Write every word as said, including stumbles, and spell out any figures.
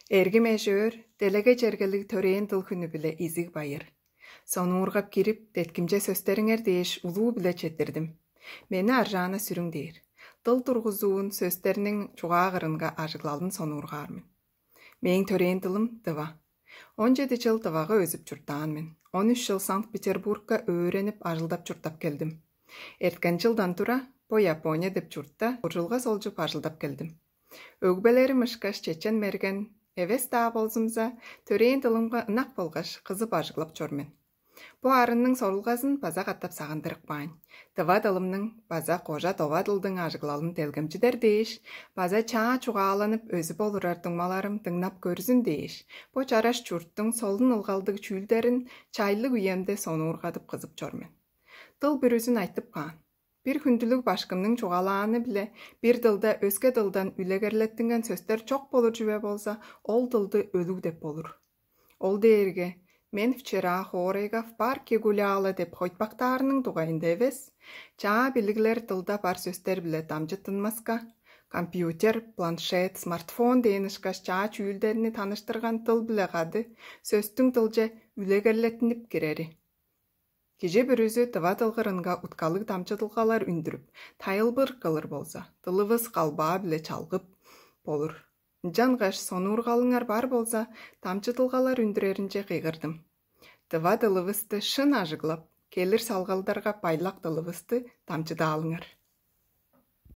Эргим эжөөр делеге чергелиг төрээн дыл хүнү-биле изиг байыр. Сонуургап кирип, деткимче сөстериңер дээш улуу-биле четтирдим. Мени аржаана сүрүң дээр. Дыл тургузуун сөстерниң чугаа кырынга ажыглалын сонуургаар мен. Мээң төрээн дылым дыва. Он чеди чыл дывага өзүп чурттаан мен. Он үч чыл Санкт-Петербургка өөренип ажылдап чурттап келдим. Эрткен жылдан тура бо Япония деп чуртта ужулга солчуп ажылдап келдим. Өгбелерим ышкаш чечен мерген эвес-даа болзумза, төрээн дылымга ынак болгаш кызып ажыглап чор мен. Бо арынның сорулгазын база катап сагындырып каайн. Дыва дылымның база кожа дова дылдың ажыглалын делгемчидер дээш, база чаа чугааланып өзүп олурар дуңмаларым дыңнап көрзүн дээш, бо чараш чурттуң солун ылгалдыг чүүлдерин чайлыг үемде сонуургадып кызып чор мен. Дыл бүрүзүн айтып каан. Бир хүндүлүг башкымның чугаалааны-биле бир дылда өске дылдан үлегерлеттинген сөстер чок болур чүве болза, ол дылды өлүг деп болур. Ол дээрге мен вчера хоорайга в парке гуляла деп хойтпактаарының дугайында эвес, чаа билиглер дылда бар сөстер-биле дамчыттынмаска, компьютер, планшет, смартфон дээн ышкаш чаа чүүлдерни таныштырган дыл-биле кады сөстүң дылче үлегерлеттинип кирери. Кижи бүрүзү дыва дылгырынга уткалыг дамчыдылгалар үндүрүп, тайылбыр кылыр болза, дылывыс калбаа-биле чалгып болур. Ынчангаш сонуургалыңар бар болза, дамчыдылгалар үндүреринче кыйгырдым. Дыва дылывысты шын ажыглап, келир салгалдарга байлак дылывысты дамчыдаалыңар.